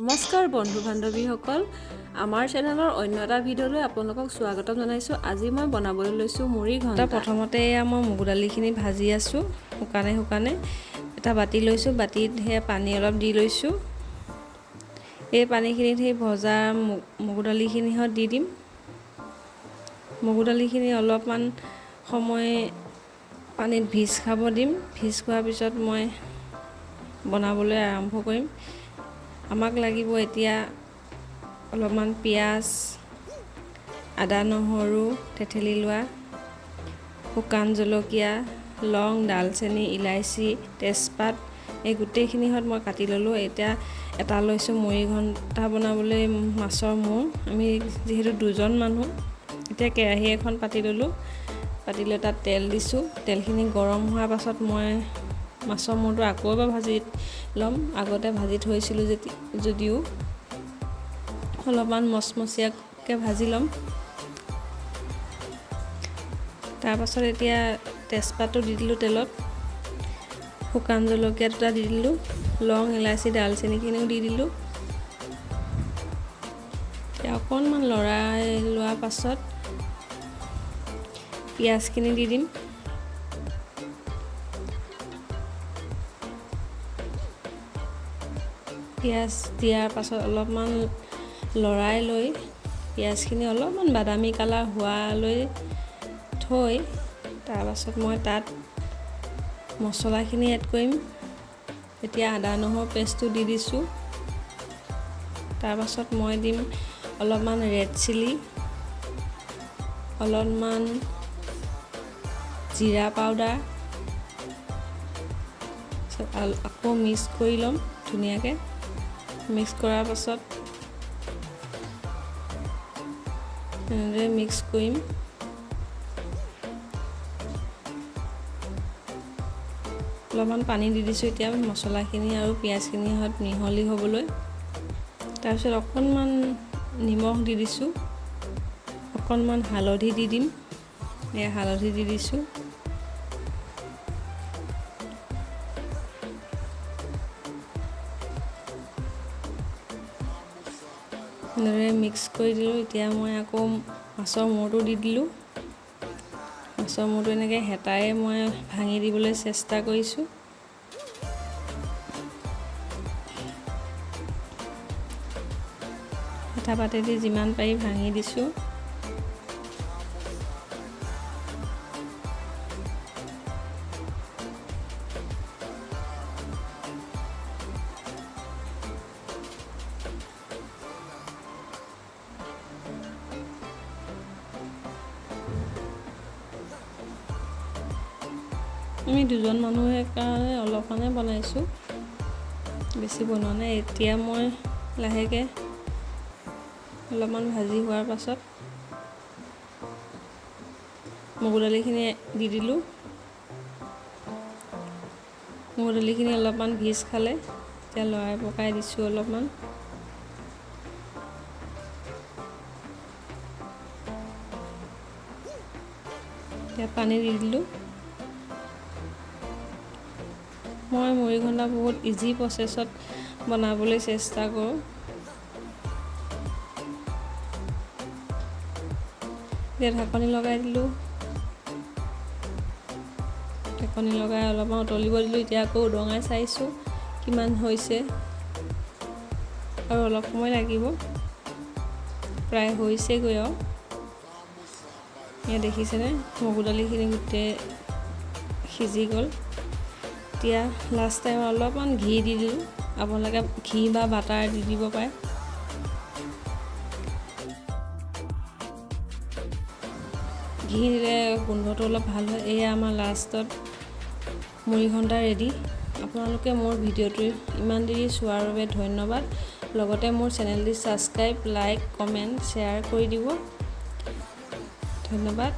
নমস্কাৰ বন্ধু বান্ধৱীসকল, আমাৰ চেনেলৰ অন্য এটা ভিডিঅ'লৈ আপোনালোকক স্বাগতম জনাইছোঁ। আজি মই বনাবলৈ লৈছোঁ মুড়ি ঘণ্টা। প্ৰথমতে এয়া মই মগু দালিখিনি ভাজি আছোঁ শুকানে শুকানে। এটা বাতি লৈছোঁ, বাতিত সেয়া পানী অলপ দি লৈছোঁ। এই পানীখিনিত সেই ভজা মগু দালিখিনিহঁত দি দিম। মগু দালিখিনি অলপমান সময় পানীত ভিজ খাব দিম। ভিজ খোৱাৰ পিছত মই বনাবলৈ আৰম্ভ কৰিম। আমাক লাগিব এতিয়া অলপমান পিঁয়াজ, আদা, নহৰু থেতেলি লোৱা, শুকান জলকীয়া, লং, ডালচেনি, ইলাচি, তেজপাত, এই গোটেইখিনিহঁত মই কাটি ল'লোঁ। এতিয়া এটা লৈছোঁ মুড়ি ঘণ্টা বনাবলৈ মাছৰ মূৰ। আমি যিহেতু দুজন মানুহ, এতিয়া কেৰাহী এখন পাতি ল'লোঁ। পাতি লৈ তাত তেল দিছোঁ। তেলখিনি গৰম হোৱাৰ পাছত মই মাছৰ মূৰটো আকৌ এবাৰ ভাজি ল'ম। আগতে ভাজি থৈছিলোঁ যদিও অলপমান মচমচীয়াকৈ ভাজি ল'ম। তাৰপাছত এতিয়া তেজপাতটো দি দিলোঁ তেলত, শুকান জলকীয়া দুটা দি দিলোঁ, লং, ইলাচি, ডালচেনিখিনিও দি দিলোঁ। এতিয়া অকণমান লৰাই লোৱাৰ পাছত পিঁয়াজখিনি দি দিম। পিঁয়াজ দিয়াৰ পাছত অলপমান লৰাই লৈ পিঁয়াজখিনি অলপমান বাদামী কালাৰ হোৱালৈ থৈ তাৰপাছত মই তাত মছলাখিনি এড কৰিম। এতিয়া আদা নহৰু পেষ্টটো দি দিছোঁ। তাৰপাছত মই দিম অলপমান ৰেড চিলি, অলপমান জিৰা পাউডাৰ, আকৌ মিক্স কৰি ল'ম ধুনীয়াকৈ। মিক্স কৰাৰ পাছত এনেদৰে মিক্স কৰিম। অলপমান পানী দি দিছোঁ এতিয়া মছলাখিনি আৰু পিঁয়াজখিনি সৈতে মিহলি হ'বলৈ। তাৰপিছত অকণমান নিমখ দি দিছোঁ, অকণমান হালধি দি দিম। এয়া হালধি দি দিছোঁ। এনেদৰে মিক্স কৰি দিলোঁ। এতিয়া মই আকৌ মাছৰ মূৰটো দি দিলোঁ। মাছৰ মূৰটো এনেকৈ হেতাৰে মই ভাঙি দিবলৈ চেষ্টা কৰিছোঁ। হেতা পাতেদি যিমান পাৰি ভাঙি দিছোঁ। আমি দুজন মানুহে কাৰণে অলপমানে বনাইছোঁ, বেছি বনোৱা নাই। এতিয়া মই লাহেকৈ অলপমান ভাজি হোৱাৰ পাছত মগু দালিখিনি দি দিলোঁ। মগু দালিখিনি অলপমান ভিজ খালে এতিয়া লৰাই পকাই দিছোঁ অলপমান। এতিয়া পানী দি দিলোঁ। মই মুড়ি ঘণ্টা বহুত ইজি প্ৰচেছত বনাবলৈ চেষ্টা কৰোঁ। এতিয়া ঢাকনি লগাই দিলোঁ। ঢাকনি লগাই অলপমান উতলিব দিলোঁ। এতিয়া আকৌ উদঙাই চাইছোঁ কিমান হৈছে, আৰু অলপ সময় লাগিব, প্ৰায় হৈছেগৈ আৰু। এয়া দেখিছেনে মগু দালিখিনি গোটেই সিজি গ'ল। এতিয়া লাষ্ট টাইম অলপমান ঘি দি দিলোঁ। আপোনালোকে ঘি বা বাটাৰ দি দিব পাৰে। ঘি দিলে গোন্ধটো অলপ ভাল হয়। এয়া আমাৰ লাষ্টত মুড়ি ঘণ্টা ৰেডি। আপোনালোকে মোৰ ভিডিঅ'টো ইমান দেৰি চোৱাৰ বাবে ধন্যবাদ। লগতে মোৰ চেনেলটি ছাবস্ক্ৰাইব, লাইক, কমেণ্ট, শ্বেয়াৰ কৰি দিব। ধন্যবাদ।